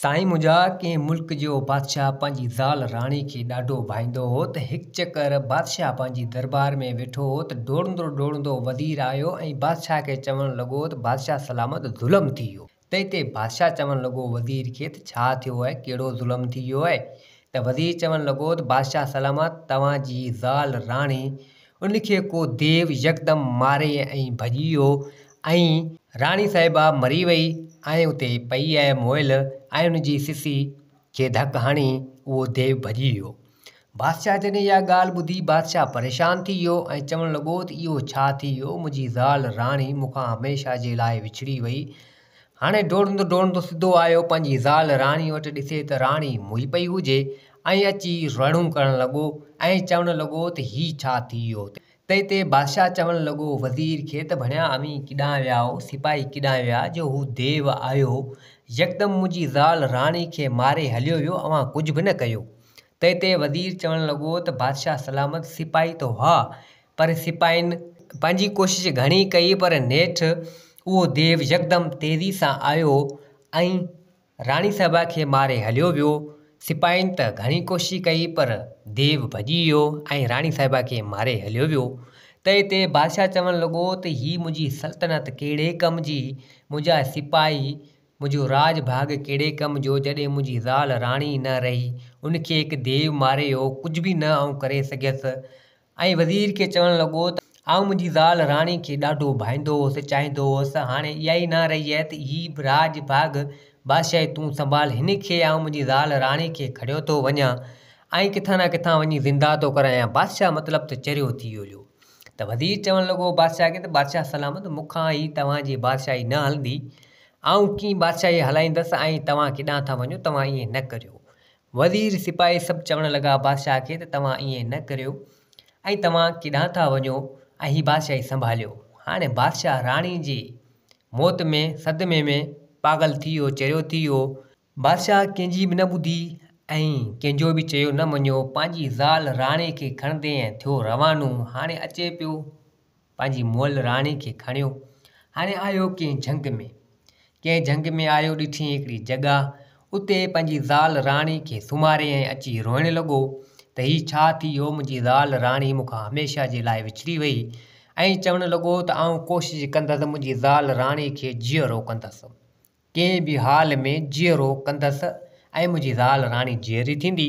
سائين منهنجا، ڪنهن ملڪ جو بادشاهه پنهنجي زال راڻي کي ڏاڍو ڀائيندو هو ته هڪ چڪر بادشاهه پنهنجي درٻار ۾ ويٺو هو ته ڊوڙندو ڊوڙندو وزير آيو ۽ بادشاهه کي چوڻ لڳو ته بادشاهه سلامت ظلم ٿي ويو. تنهن تي بادشاهه چوڻ لڳو وزير کي ته ڇا ٿيو آهي ڪهڙو ظلم ٿي ويو آهي؟ ته وزير چوڻ لڳو ته بادشاهه سلامت توهان جي زال راڻي ان کي ڪو ديو يڪدم ماري ۽ ڀڄي ويو ۽ راڻي صاحبه مري وئي ۽ اتي پئي آهي مئل ۽ ان جي سسي کي ڌڪ هڻي اهو ديو ڀڄي ويو. بادشاهه جڏهن اها ڳالهه ٻڌي بادشاهه پريشان ٿي ويو ۽ چوڻ لڳو ته اهو ڇا ٿي ويو منهنجي زال راڻي مون کان هميشه جي لاء وڇڙي وئي. هاڻي ڊوڙندو ڊوڙندو سڌو آيو پنهنجي زال راڻي وٽ ڏسي ته راڻي موئي پئي هجي ۽ اچي رڙون ڪرڻ لڳو ۽ چوڻ لڳو ته هي ڇا ٿي ويو؟ تنهن تي بادشاهه چوڻ لڳو وزير کي ته ڀڻيا اوهين ڪيڏانهن ويا هو سپاهي ڪيڏانهن ويا جو هو ديو آيو يڪدم منهنجي زال راڻي کي ماري هليو ويو اوهان ڪجهه به نه ڪيو. تنهن تي وزير چوڻ لڳو ته بادشاهه سلامت سپاهي ته هئا پر سپاهين پنهنجي ڪوشش گهڻي ڪئي پر نيٺ اهو ديو يڪدم تيزي سان آيو ۽ راڻي صاحبه کي ماري هليو ويو. سپاهين ته گهڻي ڪوشش ڪئي پر ديو ڀڄي ويو ۽ راڻي صاحبه کي ماري هليو ويو. تنهن تي بادشاهه چوڻ لڳو ته هي منهنجي سلطنت ڪهڙي ڪم جي، منهنجا سپاهي، منهنجو راڄ ڀاڳ ڪهڙي ڪم جو جڏهن منهنجي زال راڻي نه رهي، ان کي هڪ ديو ماري ويو، ڪجهه به نه آئون ڪري سگهيس. ۽ وزير کي چوڻ لڳو ته آئون منهنجي زال راڻي کي ڏاڍو ڀائيندو هوس، چاهيندو هوس، هاڻي اها ئي نه رهي آهي ته هي به راڄ ڀاڳ بادشاهي تون سنڀال، هن کي آئون منهنجي زال راڻي کي کڻيو ٿو وڃان ۽ ڪٿان نه ڪٿان وڃي زنده ٿو ڪرايان. بادشاهه مطلب ته چريو ٿي ويو هليو. ته وزير چوڻ لڳو بادشاهه کي ته بادشاهه سلامت مون کان هي توهان جي بادشاهي نه هلندي، آئون ڪيئن بادشاهي هلائيندس ۽ توهان ڪيڏانهن ٿا وڃو، توهان ائين نه ڪريو. وزير سپاهي سڀ چوڻ لڳا بادشاهه کي ته توهان ائين نه ڪريو ۽ توهان ڪيڏانهن ٿا وڃو ۽ هي بادشاهي سنڀاليو. هاڻي بادشاهه راڻي جي موت ۾ صدمي ۾ پاڳل ٿي ويو، چريو ٿي ويو. بادشاهه ڪنهن جي به نه ٻڌي ۽ ڪنهن جو به چيو نه مڃيو، پنهنجي زال راڻي کي کڻندي ۽ ٿيو روانو. هاڻي اچي پيو پنهنجي مئل راڻي کي کڻيو. هاڻي آيو ڪنهن جهنگ ۾. ڪنهن جهنگ ۾ آيو ڏٺئين هڪڙي جڳهه. اتي پنهنجي زال راڻي کي سمهاري ۽ اچي روئڻ لڳو ته هي ڇا ٿي ويو منهنجي زال راڻي مون کان هميشه جي لاء وڇڙي وئي ۽ چوڻ لڳو ته آئون ڪوشش ڪندس منهنجي زال راڻي کي جيئرو ڪندس. ڪنهن به حال ۾ جيئرو ڪندس ۽ منهنجي زال راڻي جيئري ٿيندي.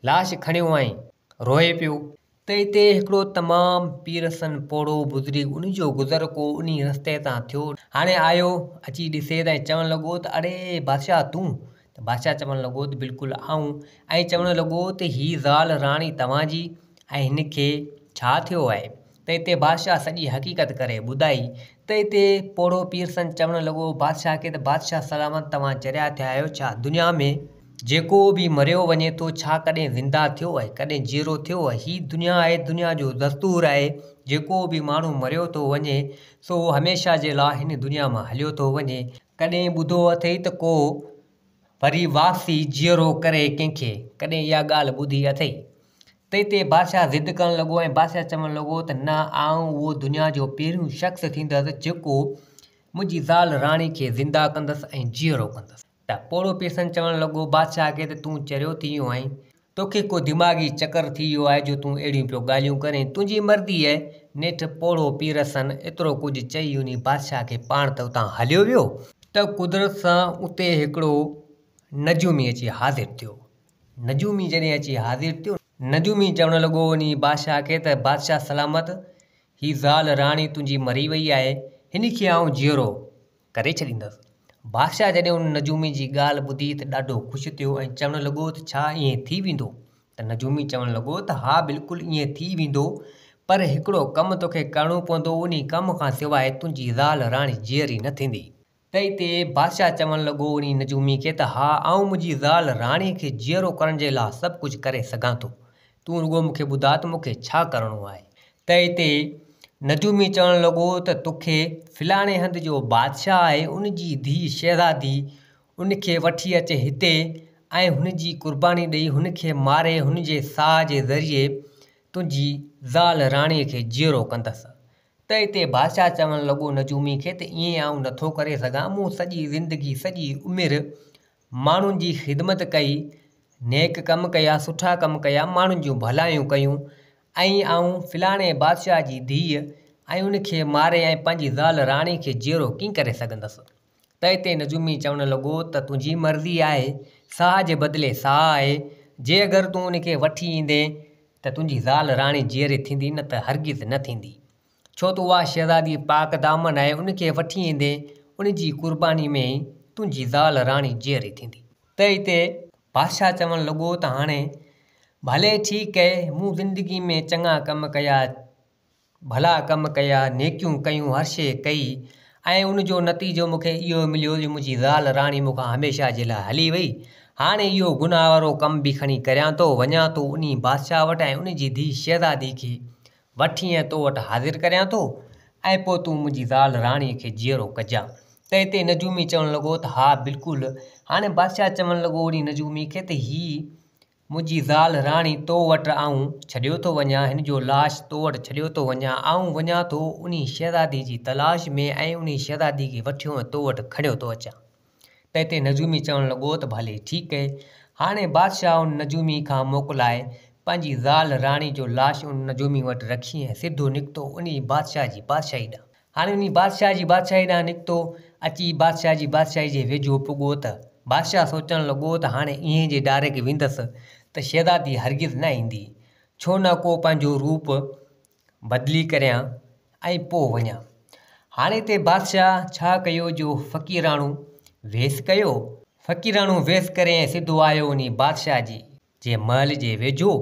لاش کڻيو ۽ روئي پيو. ته اتي هڪڙو تمام پيرسن پوڙهو بزرگ ان جو گذر ڪو انهي رستي تان ٿيو. هاڻي آيو، اچي ڏسي ته ۽ چوڻ لڳو ته اڙي بادشاهه تون؟ ته بادشاهه چوڻ لڳو ته بلڪل آئون. ۽ چوڻ لڳو ته هي زال راڻي توهان جي ۽ هن کي ڇا ٿيو آهي؟ ته اتي بادشاهه سڄي حقيقت ڪري ٻڌائي ته اتي پوڙهو پيرسن چوڻ لڳو بادشاهه کي ته بادشاهه سلامت توهان چريا ٿيا آهيو ڇا دنيا ۾ جيڪو به مريو وڃي ٿو ڇا ڪڏهن زنده ٿيو آهي ڪڏهن جيئرو ٿيو آهي هي دنيا آهي دنيا جو دستور آهي جيڪو به ماڻهو مريو ٿو وڃي سو هميشه جي لاء هن دنيا مان هليو ٿو وڃي ڪڏهن ٻڌو اٿئي ته ڪو وري واپسي جيئرو ڪري ڪنهن کي ڪڏهن اها ڳالهه ٻڌي اٿئي؟ تنهن تي بادشاهه ضد ڪرڻ لڳو ۽ بادشاهه چوڻ لڳو ته نه آئون اهو دنيا جو پهريون شخص ٿيندس جيڪو منهنجي زال راڻي کي زنده ڪندس ۽ جيئرو ڪندس. ته پوڙهو پيرسن چوڻ لڳو بادشاهه کي ته تون چريو ٿي ويو آهين، توکي ڪو دماغي چڪر ٿي ويو آهي جو تون اهڙيون پيو ڳالهيون ڪرين، تنهنجي مرضي آهي. نيٺ پوڙهو پيرسن ايترو ڪجهه چئي انهي بادشاهه کي پاڻ ته اتان هليو ويو. ته قدرت سان اتي هڪڙو نجومي اچي حاضر ٿيو. نجومي جڏهن اچي حاضر ٿيو. نجومي چوڻ لڳو انهي بادشاهه کي ته بادشاهه سلامت، هي زال راڻي تنهنجي مري وئي آهي، هن کي آئون جيئرو ڪري ڇڏيندس. بادشاهه جڏهن ان نجومي جي ڳالهه ٻڌي ته ڏاڍو خوش ٿيو ۽ چوڻ لڳو ته ڇا ائين ٿي ويندو؟ ته نجومي چوڻ لڳو ته ها بلڪل ائين ٿي ويندو پر هڪڙو ڪم توکي ڪرڻو پوندو انهي ڪم کان سواء تنهنجي زال راڻي جيئري نه ٿيندي. تنهن تي بادشاهه چوڻ لڳو انهي نجومي کي ته ها آئون منهنجي زال راڻي کي جيئرو ڪرڻ جي لاء سڀ ڪجهه ڪري سگهان ٿو. تون رڳو مون کي ٻڌاء ته مون کي ڇا ڪرڻو آهي؟ ته اتي نجومي چوڻ لڳو ته توکي فلاڻي هنڌ جو بادشاهه آهي ان جي ڌيء شهزادي ان کي وٺي اچ هتي ۽ هن جي قرباني ڏئي هن کي ماري هن جي ساهه جي ذريعي تنهنجي زال راڻيء کي جيئرو ڪندس. ته اتي بادشاهه چوڻ لڳو نجومي کي ته ائين آئون نٿو ڪري سگهان مون سڄي زندگي سڄي عمر ماڻهن جي خدمت ڪئي، نيڪ ڪم ڪيا، سٺا ڪم ڪيا، ماڻهن جون ڀلايون ڪيون ۽ آئون فلاڻي بادشاهه جي ڌيء ۽ ان کي ماري ۽ پنهنجي زال راڻي کي جيئرو ڪيئن ڪري سگهندس؟ تنهن تي نجومي چوڻ لڳو ته تنهنجي مرضي آهي، ساهه جي بدلي ساهه آهي، جي اگر تون ان کي وٺي ايندين ته تنهنجي زال راڻي جيئري ٿيندي نه ته هرگز نه ٿيندي. ڇو ته اها شهزادي پاڪ دامن آهي، ان کي وٺي ايندين، ان جي قرباني ۾ ئي تنهنجي زال راڻي جيئري ٿيندي. تنهن تي بادشاهه چوڻ لڳو ته هاڻي ڀلي ٺيڪ اهي، مون زندگي ۾ چڱا ڪم ڪيا، ڀلا ڪم ڪيا، نيڪيون ڪيون، هر شيء ڪئي ۽ ان جو نتيجو مون کي اهو مليو جو منهنجي زال راڻي مون کان هميشه جي لاء هلي وئي. هاڻي اهو گناهه وارو ڪم به کڻي ڪريان ٿو، وڃان ٿو انهي بادشاهه وٽ ۽ ان جي ڌيء شهزادي کي وٺي ۽ تو وٽ حاضر ڪريان ٿو ۽ پوء تون منهنجي زال راڻي کي جيئرو ڪجان. تنهن تي نجومي چوڻ لڳو ته ها بلڪل. هاڻي بادشاهه چوڻ لڳو انهي نجومي کي ته هي منهنجي زال راڻي تو وٽ آئون ڇڏيو ٿو وڃان، هن جو لاش تو وٽ ڇڏيو ٿو وڃان، آئون وڃان ٿو انهي شهزادي جي تلاش ۾ ۽ انهي شهزادي کي وٺيو ۽ تو وٽ کڻيو ٿو اچان. تنهن تي نجومي چوڻ لڳو ته ڀلي ٺيڪ اهي. هاڻي بادشاهه ان نجومي کان موڪلائي پنهنجي زال راڻي جو لاش ان نجومي وٽ رکي ۽ سڌو نڪتو انهي بادشاهه جي بادشاهي ڏانهن. هاڻي انهي بادشاهه جي بادشاهي ڏانهن نڪتو، اچي بادشاهه جي بادشاهي جي ويجهو پڳو ته، بادشاهه سوچڻ لڳو ته هاڻي ائين جي ڊائريڪٽ ويندس ته شهزادي هرگز نه ايندي، ڇو نه ڪو پنهنجو روپ بدلي ڪريان ۽ پوء وڃان. هاڻي هتي بادشاهه ڇا ڪيو جو فقيراڻو ويس ڪيو. فقيراڻو ويس ڪري ۽ سڌو آيو انهي بادشاهه جي جي محل جي ويجهو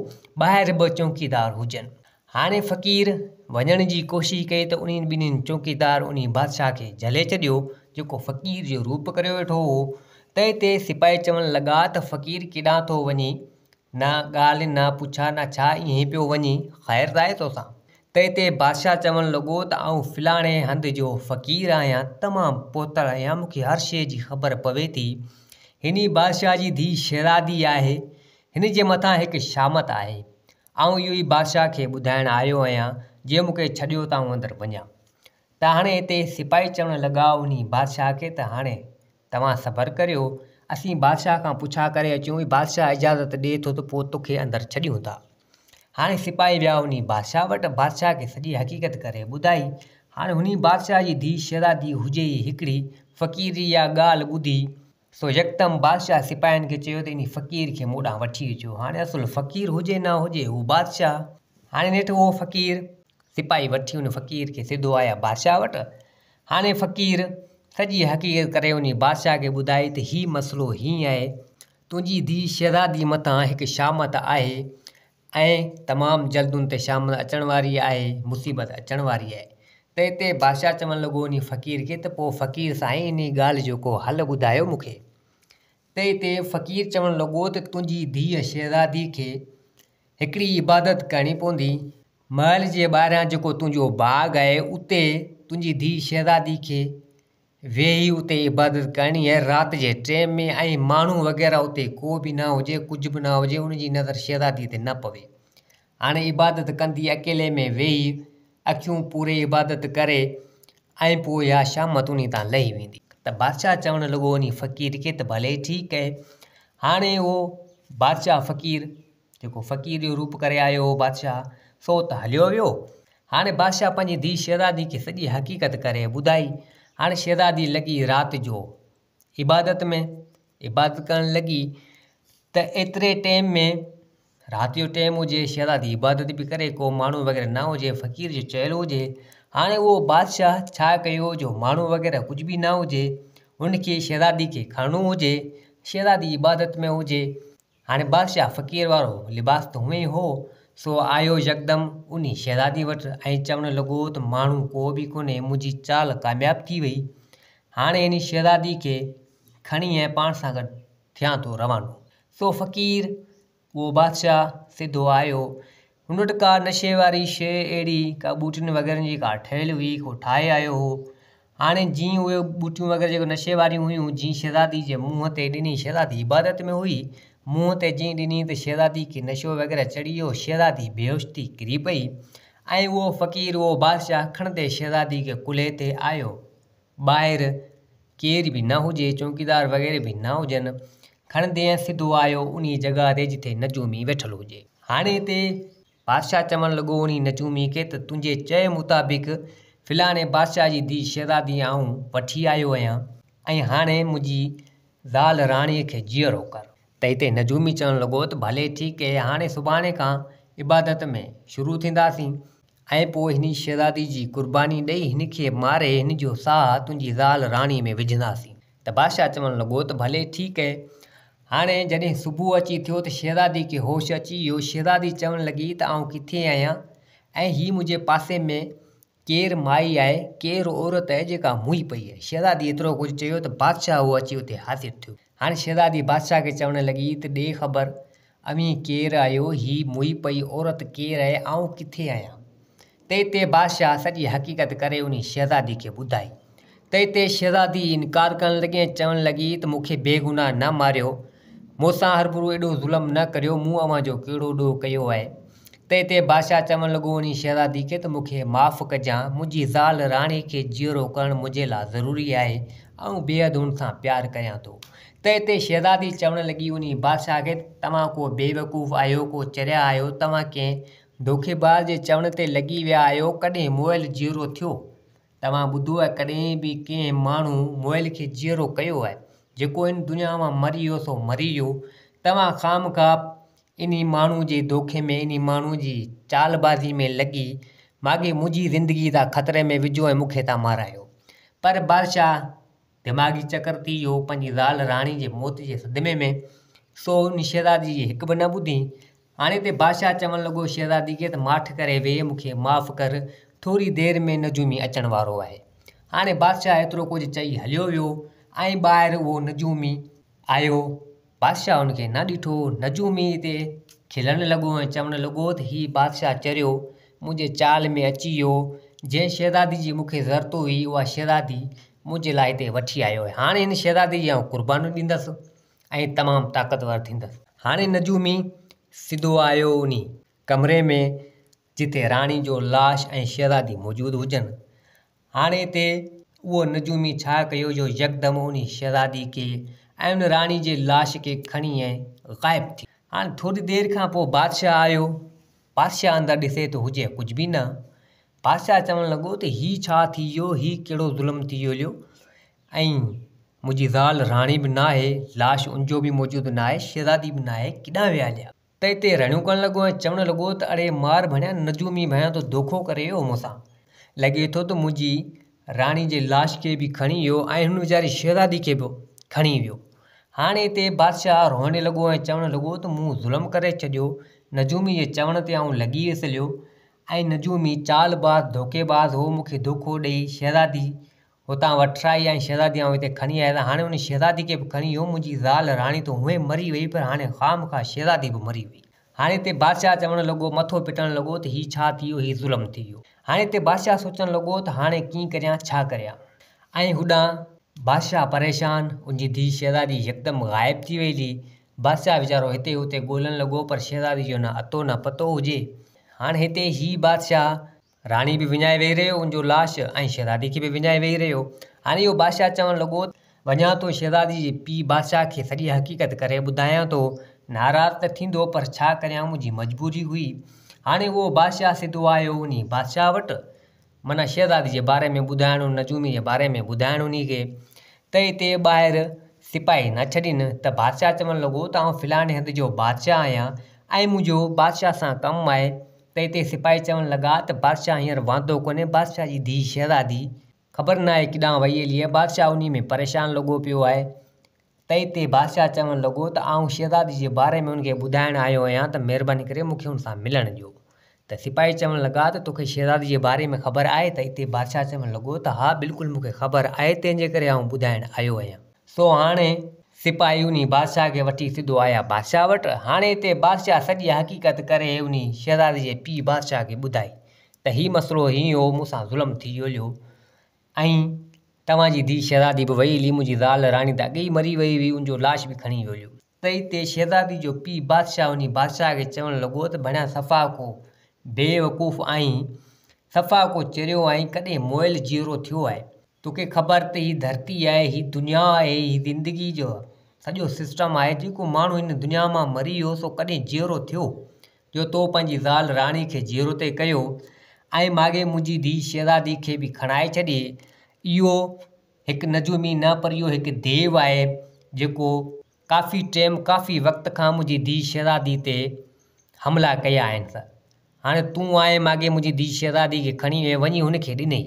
ٻاهر ٻه چونڪيدار هجن. هاڻي فقير وڃڻ جي ڪوشش ڪئي ته انهن ٻنهين چونڪيدار انهي بادشاهه کي جهلي ڇڏيو، جيڪو فقير جو روپ ڪريو ويٺو هو. تنهن تي سپاهي چوڻ لڳا ته فقير ڪيڏانهن ٿو وڃين؟ نه ڳالهه نه پڇا نه ڇا ائين پيو وڃين، خير ته آهي توسان؟ تنهن تي بادشاهه چوڻ لڳو ته آئون فلاڻي هنڌ جو فقير آهيان، تمام پهتل آهيان، مون کي هر شيء جي خبر پوي ٿي. هن ئي بادشاهه جي ڌيء شهزادي آهي، هن جي مٿان هڪ شامت آهي. آئون اهو ئي بادشاهه کي ٻڌائڻ آيو آهيان، جي مون کي ڇڏيو ته آئون اندر وڃان. ته هاڻي هتي سپاهي چوڻ لڳا انهي بادشاهه کي ته هاڻي توهان صبر ڪريو، اسين بادشاهه کان پڇا ڪري اچون، بادشاهه اجازت ڏئي ٿو ته پوء توکي اندر ڇڏيون ٿا. هاڻي سپاهي ويا انهي بادشاهه وٽ، بادشاهه کي سڄي حقيقت ڪري ٻڌائي. هاڻي انهي بادشاهه جي ڌيء شهزادي هجي ئي هڪڙي، فقير جي اها ڳالهه ٻڌي، سو يڪدم بادشاهه سپاهين کي چيو ته انهي فقير کي مون ڏانهن وٺي اچو. هاڻي اصل فقير هجي نه هجي، هو بادشاهه. هاڻي نيٺ اهو فقير سپاهي وٺي ان فقير کي سڌو آيا بادشاهه وٽ. هاڻي فقير سڄي حقيقت ڪري انهي بادشاهه کي ٻڌائي ته هي مسئلو هيئن آهي، تنهنجي ڌيء شهزادي مٿان هڪ شامت آهي ۽ تمام جلد ان تي شامت اچڻ واري آهي، مصيبت اچڻ واري آهي. تنهن تي بادشاهه چوڻ لڳو انهي فقير کي ته پوء فقير سائين انهي ڳالهه جو ڪو حل ٻڌايو مون کي. تنهن تي فقير چوڻ لڳو ته تنهنجي ڌيء شهزادي کي هڪڙي عبادت ڪرڻي پوندي. محل جي ٻاهريان جيڪو تنهنجو باغ آهي، اتي تنهنجي ڌيء شهزادي کي ويهي اتي عبادت ڪرڻي آهي، رات جي ٽيم ۾ ۽ ماڻهو وغيره اتي ڪو به نه هجي، ڪجهه به نه هجي، ان جي نظر شهزاديء تي نه پوي. هاڻي عبادت ڪندي اڪيلي ۾ ويهي اکيون پوري عبادت ڪري ۽ پوء اها شامت انهي تان لهي ويندي. ته بادشاهه چوڻ لڳو انهي فقير کي ته ڀلي ٺيڪ آهي. هاڻي اهو بادشاهه فقير جيڪو فقير جو روپ ڪري آيو هو بادشاهه، سو ته هليو ويو. هاڻي بادشاهه پنهنجي ڌيء شهزادي کي سڄي حقيقت ڪري ٻڌائي. هاڻي شهزادي لڳي رات جو عبادت ۾، عبادت ڪرڻ لڳي ته ايتري ٽيم ۾ رات جو ٽيم هجي، شهزادي عبادت به ڪري، ڪو ماڻهو وغيره نه هجي، فقير جو چيل هجي. هاڻي اهو بادشاهه ڇا ڪيو جو ماڻهو وغيره ڪجهه به نه هجي، هن کي شهزادي کي کڻڻو هجي، شهزادي عبادت ۾ هجي. هاڻي بادشاهه فقير وارو لباس ته هونئن ئي هو، سو آيو يڪدم انهي شهزادي وٽ ۽ چوڻ لڳو ته ماڻهو ڪو به ڪونهي، منهنجي چال ڪامياب ٿي وئي، هاڻي انهي شهزادي کي کڻي ۽ پاڻ سان گڏ ٿيان ٿو روانو. سو فقير اهو بادشاهه سڌو آيو، هن وٽ ڪا نشي واري شيء اهڙي ڪا ٻوٽين وغيرن جي ڪا ٺهيل هئي، ڪو ٺاهي آيو هو. هاڻي جيئن اهي ٻوٽيون وغيره جيڪي نشي واريون هيون، جيئن شهزادي جي منهن تي ڏني، شهزادي عبادت ۾ هئي، منهن تي جيئن ڏني ته شهزادي کي نشو وغيره چڙهي ويو، شهزادي بيهوش ٿي ڪري پئي ۽ اهو فقير اهو بادشاهه کڻندي شهزادي کي ڪلهي تي آيو. ٻاهر ڪير به نه هجي، چوڪيدار وغيره به نه هجن. کڻندي ۽ سڌو آيو انهي جڳهه تي جتي نجومي ويٺل هجي. هاڻي هتي بادشاهه چوڻ لڳو انهي نجومي کي ته تنهنجي چئي مطابق فلاڻي بادشاهه جي ڌيء شهزادي آئون وٺي آيو آهيان ۽ هاڻي منهنجي زال راڻيء کي جيئرو ڪر. ته هتي نجومي چوڻ لڳو ته ڀلي ٺيڪ اهي هاڻي سڀاڻي کان عبادت ۾ شروع ٿينداسين ۽ پوء هن شهزادي جي قرباني ڏئي هن کي ماري هن جو ساهه تنهنجي زال راڻيء ۾ وجهنداسين. ته بادشاهه چوڻ لڳو ته ڀلي ٺيڪ اهي. هاڻي جڏهن صبح اچي ٿيو ته شهزادي کي هوش اچي ويو. شهزادي چوڻ لڳي ته آئون ڪٿي آهيان ۽ هي منهنجي پاسي ۾ ڪير مائي آهي، ڪير عورت آهي جيڪا موئي پئي آهي. شهزادي ايترو ڪجهه چيو ته بادشاهه اهو اچي اتي حاضر ٿيو. هاڻي شهزادي بادشاهه کي چوڻ لڳي ته ڏي خبر اوهين ڪير آهيو، هي موئي پئي عورت ڪير آهي، آئون ڪٿي آهيان؟ تنهن تي بادشاهه سڄي حقيقت ڪري انهي شهزادي کي ٻڌائي. تنهن تي شهزادي انڪار ڪرڻ لڳي ۽ چوڻ لڳي ته مون کي بيگناهه نه ماريو، مون سان هرڀرو ايڏو ظلم نه ڪريو، مون اوهان جو ڪهڙو ڏوهه ڪيو آهي؟ تنهن تي بادشاهه چوڻ لڳو انهي شهزادي کي ته مون کي معاف ڪجان، منهنجي زال راڻي کي جيئرو ڪرڻ منهنجي لاء ضروري آهي، آئون بيحد هن سان پيار ڪريان ٿو. تنهن تي شهزادي چوڻ لڳي انهي بادشاهه کي ته توهان ڪو بيوقوف آهيو، ڪو چريا آهيو، توهان ڪنهن دوکيباز جي چوڻ تي لڳي ويا آهيو، ڪڏهن مئل جيئرو ٿيو؟ توهان ٻڌو آهي ڪڏهن به ڪنهن ماڻهو مئل کي جيئرو ڪيو آهي؟ جيڪو هن دنيا مان مري ويو سو مري ويو. توهان خامخواه انهي ماڻهو جي دوکي ۾ انهي ماڻهو جي چالبازي ۾ لڳي ماڳهين منهنجي زندگي ٿا خطري ۾ وجهو ۽ مون کي ٿا مارايو. پر بادشاهه دماغي چڪر ٿي ويو پنهنجي زال راڻي جي موت جي صدمي ۾، سو ان شهزادي جي هڪ به نه ٻڌي. هاڻي ته بادشاهه چوڻ لڳو شهزادي کي ته ماٺ ڪري ويهه مون کي معاف ڪر، ٿوري دير ۾ نجومي اچڻ وارو آهي. هاڻي بادشاهه ايترو ڪجهه چئي هليو ويو ۽ ٻاهر اهو نجومي آيو. بادشاهه ان کي نه ڏٺو. نجومي تي کلڻ لڳو ۽ چوڻ لڳو ته هي بادشاهه چريو منهنجي چال ۾ اچي ويو. جنهن شهزادي جي مون کي ضرورت هئي اها شهزادي منهنجي لاء هتي وٺي آيو آهي. هاڻي هن شهزادي جي آئون قرباني ڏيندس ۽ تمام طاقتور ٿيندس. هاڻي نجومي سڌو آيو انهي ڪمري ۾ جتي راڻي جو لاش ۽ شهزادي موجود هجن. هاڻي هتي اهو نجومي ڇا ڪيو جو يڪدم انهي شهزادي کي ۽ ان راڻي جي لاش کي کڻي ۽ غائب ٿي. هاڻي ٿوري دير کان پوء بادشاهه آيو. بادشاهه اندر ڏسي ته هجي ڪجهه به نه. بادشاهه چوڻ لڳو ته هي ڇا ٿي ويو، هي ڪهڙو ظلم ٿي ويو هليو ۽ منهنجي زال راڻي به ناهي، لاش ان جو به موجود ناهي، شهزادي به ناهي، ڪيڏانهن ويا هليا؟ ته اتي رڙيون ڪرڻ لڳو ۽ چوڻ لڳو ته اڙي مار ڀڻيا نجومي ڀڻيا تو دوکو ڪري ويو مون سان. لڳي ٿو ته منهنجي راڻي جي لاش کي به کڻي ويو ۽ هن ويچاري شهزادي کي به کڻي ويو. هاڻي اتي بادشاهه روئڻ لڳو ۽ چوڻ لڳو ته مون ظلم ڪري ڇڏيو، نجومي جي چوڻ تي آئون لڳي ويس هليو ۽ نجومي چالباز ڌوڪيباز هو مون کي دوکو ڏئي شهزادي هتان وٺرائي ۽ شهزادي آئون هتي کڻي آيس. هاڻي ان شهزادي کي به کڻي ويو. منهنجي زال راڻي ته هونئن مري وئي پر هاڻي خوامخواه شهزادي به مري وئي. هاڻي هتي بادشاهه چوڻ لڳو، مٿو پٽڻ لڳو ته هي ڇا ٿي ويو، هي ظلم ٿي ويو. هاڻي هتي بادشاهه سوچڻ لڳو ته هاڻي ڪيئن ڪريان، ڇا ڪريان. ۽ هوڏانهن بادشاهه پريشان، ان جي ڌيء شهزادي يڪدم غائب ٿي وئي هلي. بادشاهه ويچارو هتي هتي ڳولڻ لڳو پر شهزادي جو نه اتو نه پتو هجي. هاڻي هتي هي بادشاهه راڻي به وڃائي ويهي رهيو، ان جو لاش ۽ شهزادي کي به وڃائي ويهي رهيو. هاڻي اهو بادشاهه چوڻ لڳو ته. وڃان ٿو شهزادي جي پيء بادشاهه کي سڄي حقيقت ڪري ٻڌايان ٿو. ناراض ته ٿيندو پر ڇا ڪريان منهنجي مجبوري هئي. هاڻي اهو بادشاهه سڌو آيو انهي بادشاهه وٽ. معنيٰ شهزادي جي باري ۾ ٻڌائڻ نجومي جي باري ۾ ٻڌائڻ انهي کي ته هتي ٻاهر سپاهي نه ڇڏين ته بادشاهه چوڻ لڳو ته آئون فلاڻي هنڌ جو بادشاهه آهيان ۽ منهنجو بادشاهه سان ڪم آهي ته اتي سپاهي چوڻ لڳا ته بادشاهه هينئر واندو ڪونهي، بادشاهه جي ڌيء شهزادي خبر ناهي ڪيڏانهن وئي هلي آهي، بادشاهه انهيء ۾ پريشان لڳو پيو آهي. ته اتي بادشاهه چوڻ لڳو ته آئون شهزادي جي باري ۾ ان کي ٻڌائڻ آيو آهيان ته مهرباني ڪري مون کي ان سان ملڻ ڏيو. ته سپاهي چوڻ لڳا ته توکي شهزادي جي باري ۾ خبر آهي؟ ته اتي بادشاهه چوڻ لڳو ته ها بلڪل مون کي خبر آهي، تنهن جي ڪري آئون ٻڌائڻ آيو آهيان. سو هاڻي سپاهي انهي بادشاهه کي وٺي سڌو آيا بادشاهه وٽ. هاڻي اتي بادشاهه سڄي حقيقت ڪري انهي شهزادي جي پيء بادشاهه کي ٻڌائي ته هي مسئلو هيئن هو مون سان ظلم ٿي ويو هليو ۽ توهان جي ڌيء شهزادي به وئي هلي منهنجي زال راڻي ته اڳي ئي مري وئي هئي ان جو لاش به کڻي ويو هليو. ته اتي شهزادي جو پيء بادشاهه انهي بادشاهه کي چوڻ لڳو ته ڀڻيا صفا ڪو بي وقوف آهين صفا ڪو چريو آهين ڪڏهن مئل جيئرو ٿيو آهي. توکي خبر ته هي ڌرتي آهي، هي دنيا آهي، هي زندگي جو سڄو سسٽم آهي، جيڪو ماڻهو هن دنيا مان مري ويو سو ڪڏهن جيئرو ٿيو؟ جو تو پنهنجي زال راڻي کي جيئرو تي ڪيو ۽ ماڳهين منهنجي ڌيء شهزادي کي به کڻائي ڇڏي. اهو هڪ نجومي نه پر اهو هڪ ديو آهي جيڪو ڪافي ٽيم ڪافي وقت کان منهنجي ڌيء شهزادي تي حملا ڪيا آهن. هاڻي تون آئين ماڳهين منهنجي ڌيء شهزادي کي کڻي وئين وڃي هن کي ڏنئي.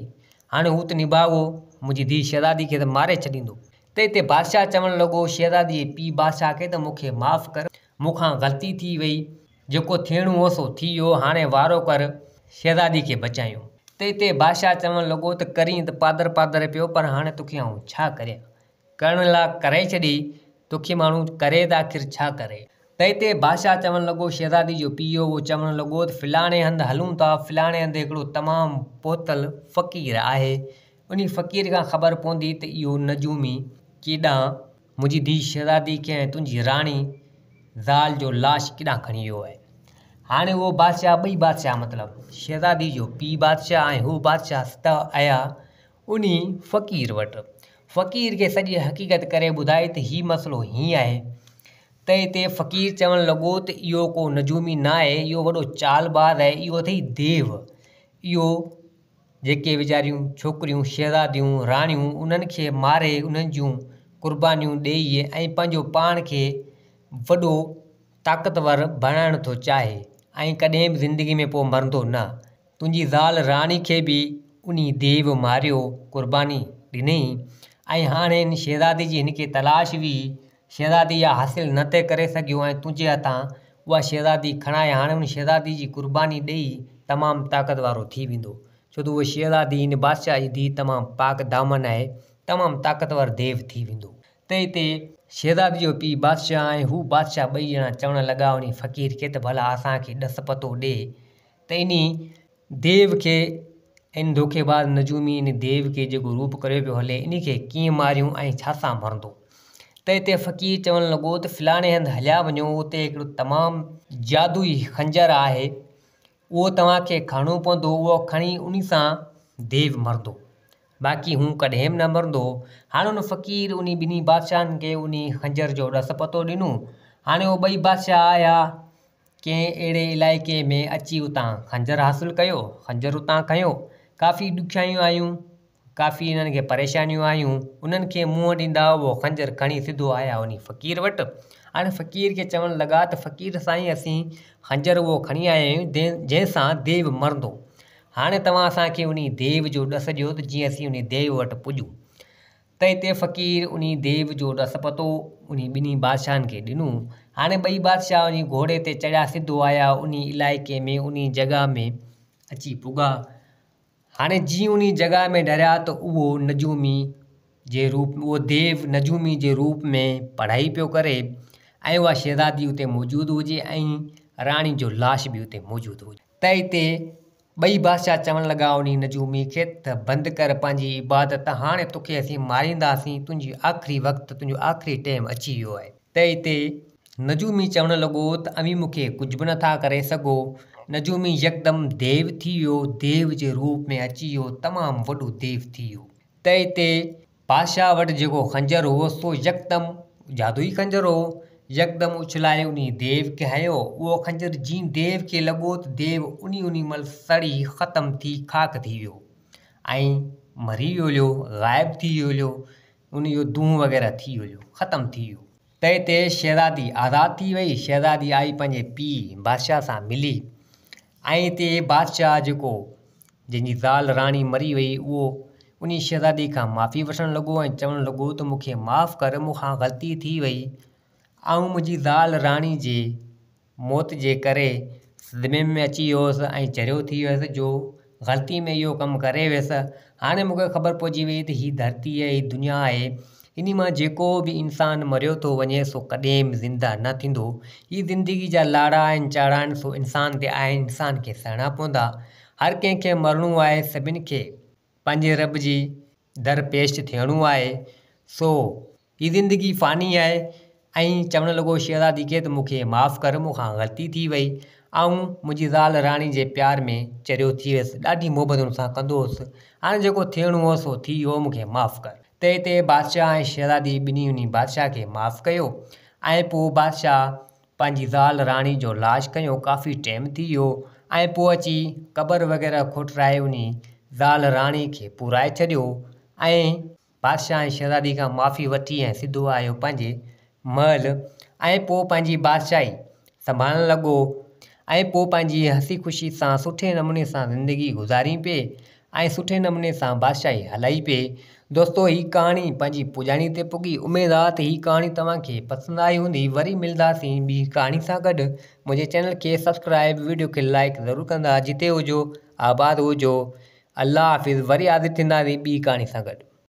هاڻي هو ته نڀاڳو منهنجي ڌيء شهزادي کي ته ماري ڇڏيندو. تنهن تي بادشاهه چوڻ لڳو شهزادي جي پيء بادشاهه کي ته مون کي معاف ڪر مون کان غلطي ٿي وئي جيڪو ٿيڻو هو سو ٿي ويو هاڻي وارو ڪر شهزادي کي بچايون. تنهن تي بادشاهه چوڻ لڳو ته ڪرين ته پادر پادر پيو پر هاڻي توکي آئون ڇا ڪريان. ڪرڻ لا ڪري ڇڏي، توکي ماڻهو ڪري ته آخر ڇا ڪري؟ تنهن تي بادشاهه چوڻ لڳو، شهزادي جو پيء اهو چوڻ لڳو ته فلاڻي هنڌ هلون ٿا، فلاڻي هنڌ هڪڙو تمام پهتل فقير آهي، انهي فقير کان خبر پوندي ته اهو نجومي ڪيڏانهن منهنجي ڌيء شهزادي کي ۽ تنهنجي راڻي زال جو لاش ڪيڏانهن کڻي ويو آهي. هاڻي اهو بادشاهه ٻئي بادشاهه مطلب شهزادي جو پيء بادشاهه ۽ هو بادشاهه سڌا آيا انهي فقير وٽ. فقير کي سڄي حقيقت ڪري ٻڌائي ته هي مسئلو هيئن آهي. تنهن تي فقير چوڻ لڳو ته اهو ڪو نجومي نه آهي، اهو وڏو چالباز آهي، اهو اٿئي ديو. اهو جيڪي ويچاريون ڇوڪريون، شهزاديون، راڻيون انهن کي ماري انهن جون قربانيون ڏيئي ۽ پنهنجو پاڻ کي وڏو طاقتور بڻائڻ ٿو چاهي ۽ ڪڏهن به زندگي ۾ پوء مرندو نه. تنهنجي زال راڻي کي به انهي ديو ماريو، قرباني ڏنئي ۽ هاڻي ان شهزادي جي هن کي تلاش هئي، شهزادي اها حاصل نه ٿي ڪري سگهيو ۽ تنهنجي هٿان اها شهزادي کڻائي هاڻي ان شهزادي جي قرباني ڏيئي تمام طاقت وارو ٿي ويندو، ڇو ته اها شهزادي هن بادشاهه جي ڌيء تمام پاڪ دامن آهي، تمام طاقتور ديو ٿي ويندو. تنهن تي شهزادي جو پيء بادشاهه ۽ هو بادشاهه ٻئي ڄڻا چوڻ لڳا انهي فقير کي ته ڀلا اسان کي ڏس پتو ڏي ته انهي ديو کي ان دوکيباز نجومي ان ديو کي جيڪو روپ ڪريو پيو هلي انهي کي ڪيئن ماريون ۽ ڇا سان مرندو؟ تنهن تي فقير چوڻ لڳو ته فلاڻي هنڌ هليا وڃو اتي هڪڙو تمام جادوئي خنجر آهي اهو توهان کي کڻڻو پوندو اهو کڻي انهي سان ديو مرندو باقي هو ڪڏهن به نه مرندو. هاڻي ان فقير انهي ٻنهي بادشاهن کي انهي خنجر جو ڏس پتو ڏنو. هاڻي اهي ٻئي بادشاهه آيا ڪنهن اهڙي علائقي ۾ اچي اتان خنجر حاصل ڪيو، خنجر اتان کنيو، ڪافي ڏکيائيون آيون، ڪافي انهن کي پريشانيون آيون، انهن کي منهن ڏيندا اهو خنجر کڻي سڌو آيا انهي فقير وٽ، هاڻي فقير کي چوڻ لڳا ته فقير سائين اسين خنجر اهو کڻي آيا آهيون جنهن سان ديو مرندو، هاڻي توهان اسان کي انهي ديو جو ڏس ڏيو ته جيئن اسين انهي ديو وٽ پڄون. تنهن تي فقير انهي ديو جو ڏس پتو انهي ٻنهي بادشاهن کي ڏنو. هاڻي ٻئي بادشاهه انهي گهوڙي تي چڙهيا سڌو آيا انهي علائقي ۾ انهي جڳهه ۾ اچي پڳا. هاڻي جيئن انهي جڳهه ۾ ڍريا ته اهو نجومي جي روپ اهو ديو نجومي جي روپ ۾ پڙهائي پيو ڪري ۽ اها شهزادي اتي موجود هجي ۽ راڻي جو لاش به اتي موجود هجي. تنهن تي ٻئي بادشاهه چوڻ لڳا انهي نجومي کي ته بند ڪر پنهنجي عبادت هاڻي توکي اسين مارينداسين تنهنجي آخري وقت تنهنجو آخري ٽيم اچي ويو آهي. تنهن تي نجومي چوڻ لڳو ته اوهين مون کي ڪجهه به نٿا ڪري سگهو. نجومي يڪدم ديو ٿي ويو ديو جي روپ ۾ اچي ويو تمام وڏو ديو ٿي ويو. تنهن تي بادشاهه وٽ جيڪو خنجر هو سو يڪدم جادوئي خنجر هو، يڪدم اڇلائي انهي ديو کي هنيو. اهو خنجر جيئن ديو کي لڳو ته ديو انهي انهي مهل سڙي ختم ٿي خاڪ ٿي ويو ۽ مري ويو هليو، غائب ٿي ويو هليو، انهي جو دونهون وغيره ٿي ويو هليو، ختم ٿي ويو. تنهن تي شهزادي آزاد ٿي وئي. شهزادي آئي پنهنجي پيء بادشاهه سان ملي ۽ اتي بادشاهه جيڪو جنهن جي زال راڻي مري وئي اهو انهي شهزادي کان معافي وٺڻ لڳو ۽ چوڻ لڳو ته مون کي معاف ڪر مون کان غلطي ٿي وئي آئون منهنجي زال راڻي جي موت جي ڪري صدمي ۾ اچي ويو هوس ۽ چريو ٿي ويس جو غلطي ۾ اهو ڪم ڪري ويس هاڻي مون کي خبر پئجي وئي ته هي ڌرتي آهي هي دنيا آهي انهي مان جيڪو به انسان مريو ٿو وڃي سو ڪڏهن به زنده نه ٿيندو. هي زندگي جا لاڙا آهن چاڙها آهن سو انسان تي آهن انسان کي سهڻا پوندا. هر ڪنهن کي مرڻو آهي سڀن کي پنهنجي رب جي در پيش ٿيڻو آهي سو هي زندگي فاني آهي ۽ چوڻ لڳو شهزادي کي ته مون کي معاف ڪر مون کان غلطي ٿي وئي آئون منهنجي زال راڻي جي پيار ۾ چريو ٿي ويس ڏاڍي محبت هن سان ڪندو هوس هاڻي جيڪو ٿيڻو هو سو ٿي ويو مون کي معاف ڪر. تنهن تي بادشاهه ۽ شهزادي ٻنهي انهي بادشاهه کي معاف ڪيو ۽ پوء بادشاهه پنهنجي زال راڻي جو لاش کنيو ڪافي ٽيم ٿي ويو ۽ پوء اچي قبر وغيره کوٽرائي انهي زال راڻي کي پورائي ڇڏيو ۽ بادشاهه ۽ شهزادي کان معافي وٺي ۽ سڌو آيو پنهنجي محل ۽ پوء پنهنجي بادشاهي سنڀالڻ لڳو ۽ پوء پنهنجي هسي خوشي سان سٺي نموني سان زندگي گذارين پئي ۽ سٺي نموني سان بادشاهي هلائي پئي. دوستو هي ڪهاڻي پنهنجي پڄاڻي تي پڳي اميد آ ته هي ڪهاڻي توهان کي پسند آئي هوندي وري ملداسين ٻي ڪهاڻي سان گڏ منهنجي چينل کي سبسڪرائب ويڊيو کي لائڪ ضرور ڪندا جتي هجو آباد هجو الله حافظ وري حاضر ٿينداسين ٻي ڪهاڻي سان گڏ.